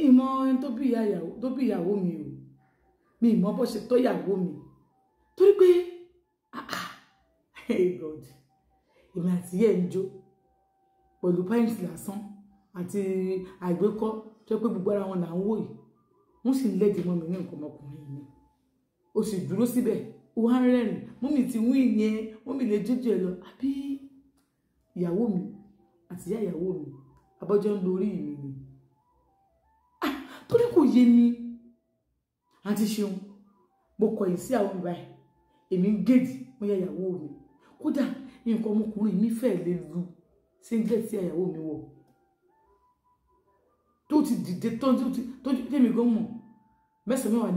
Ìmọ̀ ẹni tó bí ìyàwó mi o, mi ìmọ̀ bó ṣe tọ́ ìyàwó mi, torí pé hey God, èmi àti yẹ́ ń jó pẹ̀lú pint lásán àti àgbékọ́ tó pé gbogbo ara wọn là ń wò yìí, wọ́n sì ń lẹ́dìí mọ́ mi ní nǹkan ọmọkùnrin mi. Ó sì dúró síbẹ̀, ó wá ń rẹ́rìn, mọ́mì ti wí yẹn, mọ́mì lè jójú ẹ lọ. Àbí ìyàwó mi àti ìyá ìyàwó mi abọ́jọ́ ń lórí mi ni, torí kò yé mi. Àǹtí Ṣeun, mo kọ̀yìn sí àwọn mi báyìí, èmi ń gèdì mo yá ìyàwó mi. Kódà nǹkan ọmọkùnrin mi fẹ́ lè lu singlet tí ìyàwó mi wọ̀ tó ti dìde tó tèmi gan mọ̀ mẹ́sàn-án mẹ́wàá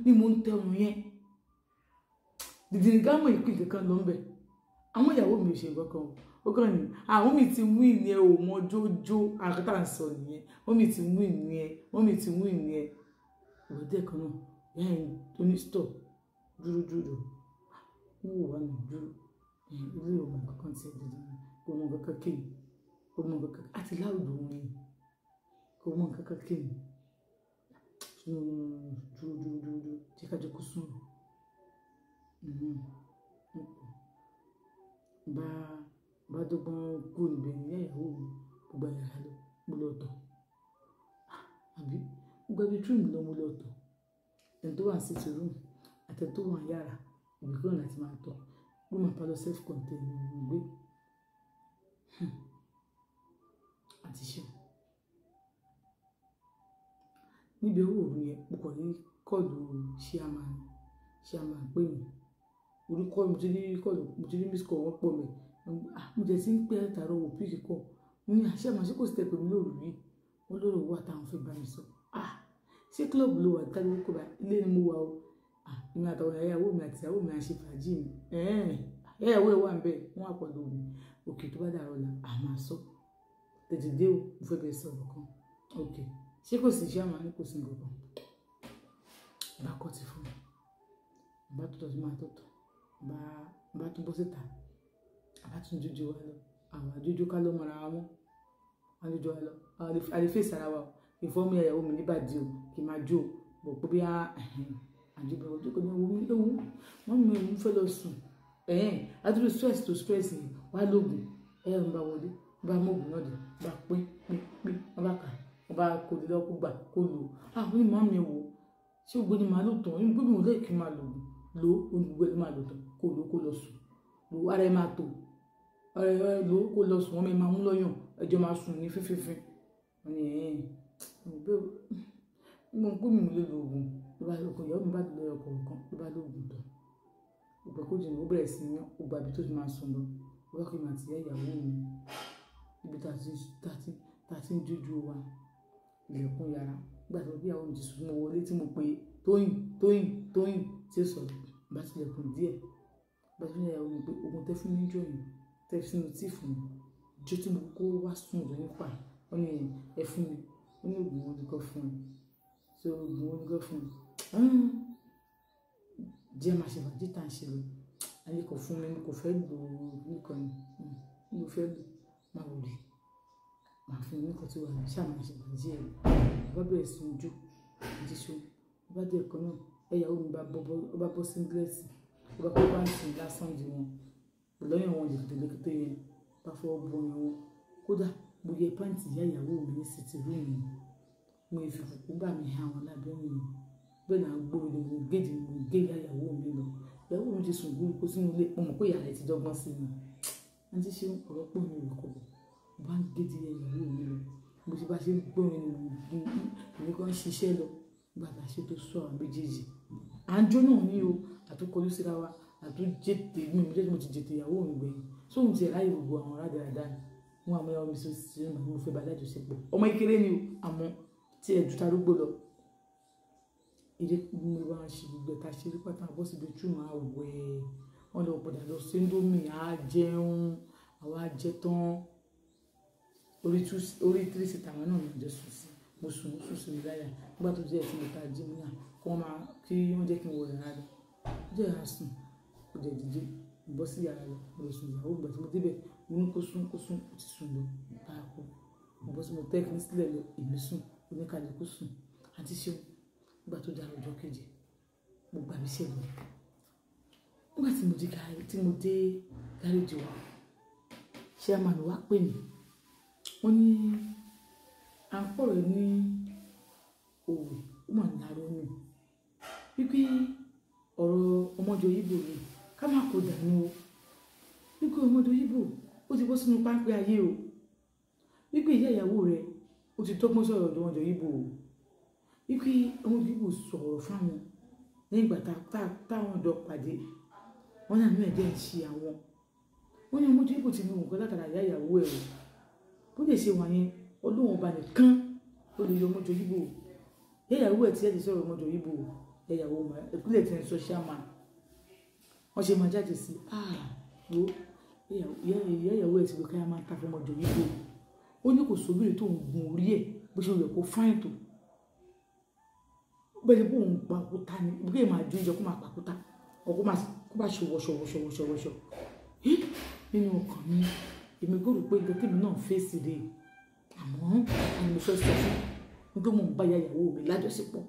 ni mo ń tẹ ọmọ yẹn. Dìdì gámọ̀ ìpín kankan ló ń bẹ̀. Àwọn ìyàwó mi ò ṣe nǹkan kan, ó kàn ní àwọn mi ti wí ní ẹ ò mọ jójó àkátà ń sọ nìyẹn, wọ́n mi ti wí ní ẹ, wọ́n mi ti wí ní ẹ. Ìwé díẹ̀ kan náà ìyá ẹ̀ tó ní stọ̀ dúró dúró ń wò wá nù dúró ilé ọmọ kankan ti dìde, kò mọ kankan kéyìn, kò mọ kankan àti láwùjọ orin, kò mọ kankan kéyìn. Dúró dúró dúró dúró jẹ́ ká jẹ́ kó sùn. Bá dọ́gbọ́n kúrò níbẹ̀ ní ìyàwó mi, mo gba yàrá lọ, mo lọ tọ̀. Àbí mo gba bedroom lọ, mo lọ tọ̀. Ẹni tó wà ní sitting room àti ẹni tó wà ní yàrá, ibi kan láti máa tọ̀. Room and parlour self contained ni mo gbé. Àti ṣe. Níbi owó òru yẹn, mo kàn ní kọ́ọ̀lù chairman, chairman pè mí. Orí kọ́ mi, mo ti rí kọ́ọ̀lù, mo ti rí miss call wọ́n pọ̀ mi. Mo jẹ́ sí ń pé àtàrà ò pick call. Mo ní chairman ṣé kò sì tẹ pè mí lóru yìí? Wọ́n lóru wà táwọn fẹ́ bá mi sọ. Ṣé club ló wà táwọn kò bá ilé ni mo wà o? Èmi àtàwọn ìyàwó mi àti ìyàwó mi à ń ṣe fàájì mi. Ìyàwó ẹ̀ wà níbẹ̀, wọ́n wà pẹ̀lú mi. Òkè tó bá dàrọ̀ la, a máa sọ. Tètè dé o, mo fẹ́ bẹ̀ sọ̀rọ̀ kan. Okay. Ṣé kò sí chairman ní kò sí nǹkan kan? Bá kọ́ ti fún mi. Bá tó tọ́ sí máa tọ̀tọ̀. Bá tún bọ́ síta. Bá tún jójó wa lọ. Àwọn àjójó ká ló mọra wa mọ́. Àjójó wa lọ. A lè fèsì ara wa o. Ìfọ́nmi ìyàwó mi níbàdí o, kì í máa jó o. Bọ̀ pé bí a àjóbẹ̀ ọjọ́ kan ní ewu mi ewu. Wọ́n mi ò fẹ́ lọ sùn. Adúrú stress to stress yẹn wá lóògùn. Ẹ̀yà mi bá wọlé, bá mọ́ògùn náà dé, bá pín pín pín, wọ́n bá kà á. Wọ́n bá kó lè lọ́kọ́ gbà kó lò ó. Ó ní màmá mi wò ó. Ṣé gbogbo ni màá lò tán? Ní gbogbo mi ò lè kí n máa lò ó. Lò ó, ní gbogbo ẹ máa lò tán. Kó lò ó kó lọ sùn. Lò ó, ara ẹ máa tò. Ara ẹ lò ó kó lọ sùn. Wọ́n máa mú lọ́yàn. Ẹjọ́ máa sùn ní fífífín. Wọ́n ní mo ń pè mí lè lo oògùn. Ló bá lọ ìyàwó mi bá lọ ọkọ̀ kan, ló bá lo oògùn tán. Ìgbà kó jìnnà ó bẹ̀rẹ̀ sí ní ó gba ibi tó ti máa sùn lọ. Ó bá kí mi àti ìyá ìyàwó mi níbi tá a ti ń jójú wa. Ilẹ̀kùn yàrá. Nígbà tí mo bí ìyàwó mi ti sùn, mo wọlé tí mo pe Tóyìn, Tóyìn, Tóyìn tí ó sọ̀rọ̀. Bá tilẹ̀kùn díẹ̀. Bá ti ní ìyàwó mi pé oògùn tẹ́ fún mi jọ yìí, tẹ́ sínú tíì fún mi. Ijó tí mo kó wá sùn lọ nípa. Ó ní ẹ fún mi. Ó ní oògùn wo ni kó fún mi. So oògùn wo ni kó fún mi. Díẹ̀ máa ṣe fàájì tá à ń ṣe lọ. Ayé kò fún mi, mo kò fẹ́ lò ó nìkan ni. Mo fẹ́ lò, máa wò rí. Màá fún mi nǹkan tí wà ní ṣáà máa ṣe fàájì ẹ̀. Bá bẹ̀rẹ̀ sí í jó, àti ṣó. Bá dé ẹ̀kọ́ náà, ìyàwó mi bá bọ́ singlet, ó bá kó pàǹtì lásán di wọn. Lọ́yàn wọn jòkòtò lókètè yẹn, bá fọwọ́ bo ọyàn wọn. Kódà mo yẹ pàǹtì ìyá ìyàwó mi ní sitting room mi. Mo fi kùkúmbà mi hàn wọn lábẹ́ mi. Bẹ́ẹ̀ náà gbómi lọ, mo géèdì, mo gé ìyá ìyàwó mi lọ. Ìyàwó mi ti sùn gbúrúkú sínú ilé, mo mọ̀ pé ìyá rẹ̀ ti dọ́gbọ́n sí mi. Àǹtí Ṣeun ọ̀rọ̀ pọ̀ mi ò kọ̀bọ̀. Mo bá ń géèdì ìyá ìyàwó mi lọ. Mo ti bá ṣe ń gbómi ni mo gún, èmi kan ń ṣiṣẹ́ lọ. Nígbà tá a ṣe tó sọ àwọn méjèèjì. À ń jó náà ní o, àtúnkọjú síra wa, àtúnjètè mi, mo jẹ́ tí mo ti jètè ìyàwó mi gbẹ̀yìn. Sóhun ti ráyè gbogbo àwọn rádaràda ni. Wọ́n á mú ìyàwó mi sí sínú mo fẹ́ bá lájọṣepọ̀. Ọmọ kékeré ni o, àmọ́ tí ẹ ju tarúgbó lọ. Eré mo bá ń ṣe gbogbo ẹ̀ta ṣe rí pátá bọ́ síbi tí màá wẹ̀. Wọ́n lọ padà lọ sí indomie, á jẹun, àwa jẹ tán. Orí three seater àwọn náà ni mo jẹ sùn sí. Mo sùn, mo sùn sí mi láyà. Nígbà tó jẹ́ tí mo ta jí mi náà, kí wọ́n máa, kí wọ́n jẹ́ kí n wọ yàrá lọ. Ó jẹ́ yàrá sùn, ó jẹ́ dìde, mo bọ́ sí yàrá lọ, mo lọ sùn ìyàwó. Ìgbà tí mo dé bẹ̀, mo ní kó sùn, kó sùn, ó ti sùn lọ. Bá a kú. Mo bọ́ sí mo tẹ́ kí n sílẹ̀ lọ, èmi sùn. Oníkàlùkù sùn. Àti ṣeun nígbà tó dára ọjọ́ kejì, mo gbà mí ṣe lọ. Nígbà tí mo dé gáréjì wa, chairman wa pè mí. Wọ́n ní à ń pọ̀rọ̀ ní òwe, ó mà ń larọ́ nù. Wípé ọ̀rọ̀ ọmọjọ Ìgbò ni ká má kó dànù o. Wípé ọmọjọ Ìgbò ó ti bọ́ sínú páńpẹ́ ayé o. Wípé ìyá ìyàwó rẹ̀ ó ti dọ́gbọ́n sọ̀rọ̀ ọmọjọ Ìgbò o. Wípé ọmọjọ Ìgbò sọ̀rọ̀ fáwọn ní ìgbà táwọn jọ pàdé. Wọ́n ní àánú ẹ̀jẹ̀ ń ṣe àwọn. Wọ́n ní ọmọjọ Ìgbò ti lu nǹkan látara ìyá ìyàwó ẹ̀ o. Bó lè ṣe wà yẹn, Ọlọ́run ọba nìkan ló lè yọ ọmọjọ Ìgbò o. Ìyá ìyàwó ẹ̀ tí ẹ̀ ti sọ̀rọ̀ ọmọjọ Ìgbò o. Ìyá ìyàwó ìpínlẹ̀ tí ń sọ chairman. Wọ́n ṣe máa jáde sí, wo ìyá ìyàwó ẹ̀ ti lọ káyà máa ń ta fún ọmọjọ Ìgbò. Ó ní kò sóbìrì tó ń gun orí ẹ̀ bó ṣe rẹ̀ kó fáìn tó. Bẹ́ẹ̀ ni bó ń pa òkúta ni, bí kéèyàn máa jó oúnjẹ kó máa pa òkúta, ọ̀ kó máa ṣe wọṣọ wọṣọ wọṣọ wọṣọ. Nínú ọkàn mi, èmi kò rò pé nǹkan tèmi náà fèsì rè. Àmọ́ ẹni mo fẹ́ sọ fún un pé mò ń bá ìyá ìyàwó mi lájọṣepọ̀.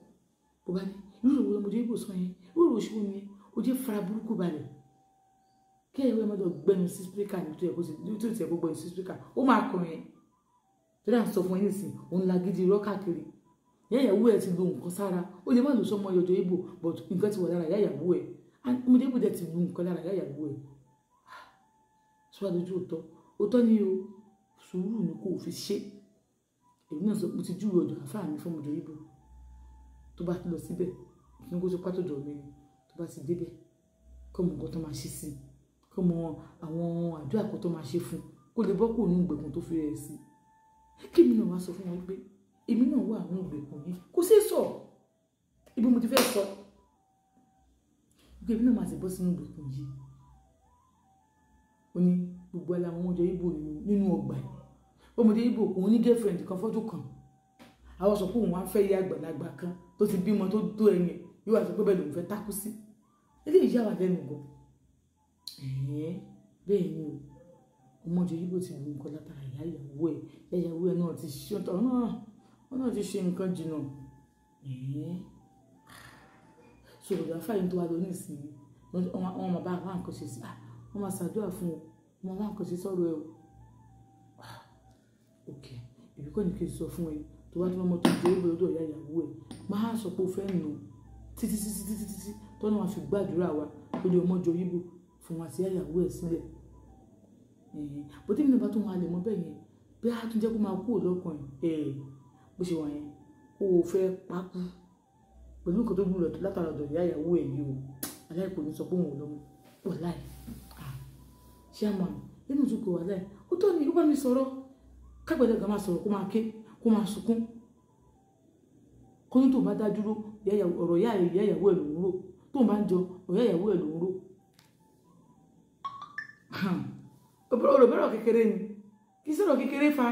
Bó bá ní, irú òwe ọmọdé Ìgbò sọ yẹn, irú òwe òṣìwò yẹn, ó jẹ́ fara burúkú balẹ̀. Kí ẹ̀yẹ́ wẹ́n máa lọ gbẹnu sí spíkà ní tó yẹ kó sì, tó yẹ kó gbẹnu sí spíkà, ó máa kọ yẹn. Torí à ń sọ fún ẹ nísìnyí, òun lagídí irọ́ káàkiri. Ìyá ìyàwó ẹ̀ ti lo nǹkan sára, ó lè má lò sọmọ ọjọ́ Ìgbò, but nǹkan ti wà lára ìyá ìyàwó ẹ̀. Ọmọdé Ìgbò dẹ̀ ti lu nǹkan lára ìyá ìyàwó ẹ̀. Sọ wá dojú òótọ́. Òótọ́ ni o, sùúrù ni kò fi ṣe. Èmi náà sọ, mo ti júwe ọ̀dọ̀ àfáà mi fún ọmọdé Ìgbò. Tó bá ti lọ síbẹ̀, kí n kó tó pátó dọ̀ mí ni. Tó bá ti dé bẹ̀, kó mọ nǹkan tó máa ṣe sí i, kó mọ àwọn àdúrà kan tó máa ṣe fún un, kó lè bọ́ kúrò nínú ìgbèkùn tó fi rẹ̀ sí. Kí èmi náà wá sọ fún wọn pé èmi náà wà nínú ìgbèkùn yìí. Kò sí sọ. Ibi mo ti fẹ́ sọ. Wípé èmi náà máa ti bọ́ sínú ìgbèkùn yìí. Ó ní gbogbo ala àwọn ọmọdé Ìgbò nínú ọgbà yìí. Ọmọdé Ìgbò òun ní girlfriend kan fọ́dún kan. Àwọn sọ pé òun wá fẹ́ ìyá àgbàlagbà kan tó ti bímọ tó tó ẹyin, yóò wá sọ pé bẹ́ẹ̀ lòun fẹ́ tákú sí. Eléyìí yà wá lẹ́nu gan. Bẹ́ẹ̀ ni o. Ọmọdé Ìgbò ti lu nǹkan látara ìyá ìyàwó ẹ̀. Ìyá ìyàwó ẹ̀ náà ti ṣe ọ̀tọ̀ náà. Wọ́n náà ti ṣe nǹkan jìnnà. So ọ̀dọ̀ àfáà yìí tó wá lọ nísìnyí, wọ́n máa bá wá nǹkan ṣe sí. Wọ́n máa ṣàdúrà fún un. Wọ́n máa wá nǹkan ṣe sọ́rọ̀ ẹ o. Ok, èmi kọ́ ni kí n sọ fún ẹ. Tó bá tún mọ́ tó jẹ́ ìgbò lọ́dọ̀ ìyá ìyàwó ẹ̀, máa sọ pé o fẹ́ nù títí títí títí títí tọ́nà máa fi gbàdúrà wa lórí ọmọjọ Ìgbò fún wa sí ìyá ìyàwó ẹ̀ sílẹ̀. Bó tí mi náà bá tún wà lè mọ bẹ́ẹ̀ yẹn, bí a tún jẹ́ kó máa kúrò lọ́kàn ẹ̀, bó ṣe wà yẹn, kó o fẹ́ pákú pẹ̀lú nǹkan tó gbúdọ̀ látara ọ̀dọ̀ ìyá ìyàwó ẹ̀ yìí o. Aláìkò ní sọ pé òun ò lọ́mọ. Wàláì. Chairman, nínú ìtukọ̀ wàláì. Ó tọ́ ni ó bá mi sọ̀rọ̀. Kágbẹ̀dẹ̀ gan máa sọ̀rọ̀ kó máa ké, kó máa sunkún. Kó ní tó bá dá dúró, ọ̀rọ̀ ìyá ìyàwó ẹ̀ lòún rò. Tó bá ń jọ, ọ̀rọ̀ ìyá ìyàwó ẹ̀ lòún rò. Ọ̀rọ̀ bẹ̀rọ̀ kékeré ni. Kì í sọ̀rọ̀ kékeré fa.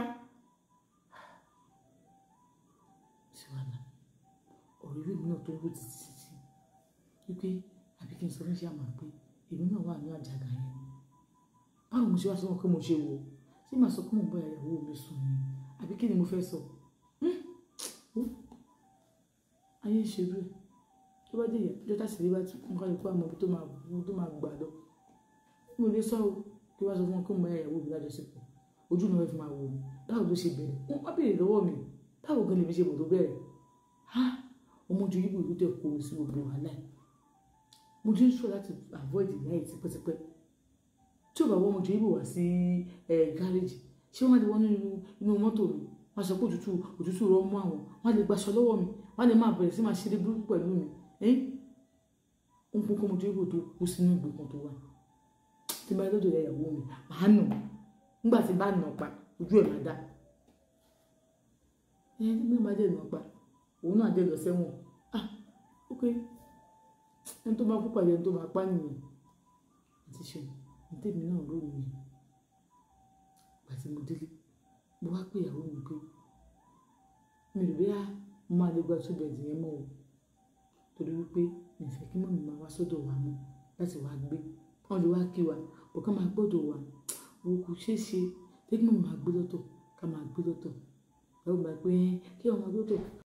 Ṣé wàhálà? Ọ̀rọ̀ ìlú mi náà tó rú títí títí. Wípé àbí kí n sọ fún chairman pé èmi náà wà ní àjàgà yẹn. Báwo mo ṣe wá sọ wọn pé mo ṣe wò ó? Ṣé màá sọ pé mò ń bá ìyàwó mi sùn ni? Àbí kí ni mo fẹ́ sọ? Ayé ń ṣe bẹ́ẹ̀. Tó bá dé ìyá, ọjọ́ tásìrí bá tú, nǹkan lè kó àmọ́ ibi tó máa gbà lọ. Mo lè sọ o, kí wọ́n sọ fún wọn pé mò ń bá ìyàwó mi lájọṣepọ̀. Ojú mi wọ́n fi máa wò mí. Báwo ló ṣe bẹ̀rẹ̀? Wọ́n á béèrè lọ́wọ́ mi. Báwo gan lèmi ṣe mọ̀ tó bẹ̀rẹ̀? Ọmọjọ Ìgbò ló dẹ̀ kó mi sí gbogbo wàhálà yìí. Mo ti ń sọ láti avoid ìyá yìí tipẹ́tipẹ́. Tí ò bá wọ́n ọmọjọ Ìgbò wá sí gáréjì, ṣé wọ́n á lè wọ́n nínú mọ́tò mi? Wọ́n á sọ pé òtútù rọ mú àwọn. Wọ́n á lè gbaṣọ lọ́wọ́ mi. Wọ́n á lè máa bẹ̀rẹ̀ sí máa ṣeré burúkú pẹ̀lú mi. Ó ń pọ́n kọ́ ọmọjọ Ìgbò tó kú sínú ìgbèkùn tó wà. Tí bá lọ́dọ̀ ìyá ìyàwó mi, màá nà. Nígbà tí bá nà pa, ojú ẹ̀ máa dá. Ní bá dẹ̀ nà pa, òun náà dẹ̀ lọ sẹ́wọ̀n. Ok. Ẹni tó bá kú pàdé ẹni tó máa pa nìyẹn. Àti ṣe, ní tèmi náà rò nìyẹn. Ìgbà tí mo délé, mo wá pé ìyàwó mi pé mi ò bóyá mo máa lè gba 2 bed yẹn mọ́ o. Torí wípé mi ò fẹ́ kí mummy máa wá sọ́dọ̀ wa mọ́ láti wá gbé. Wọ́n lè wá kí wa, bọ̀ ká máa gbọ́dọ̀ wa. Wo kò ṣe é ṣe. Jẹ́ kí mummy máa gbé lọ́tọ̀, ká máa gbé lọ́tọ̀. Ẹ ó máa pé kí ọmọ tó tó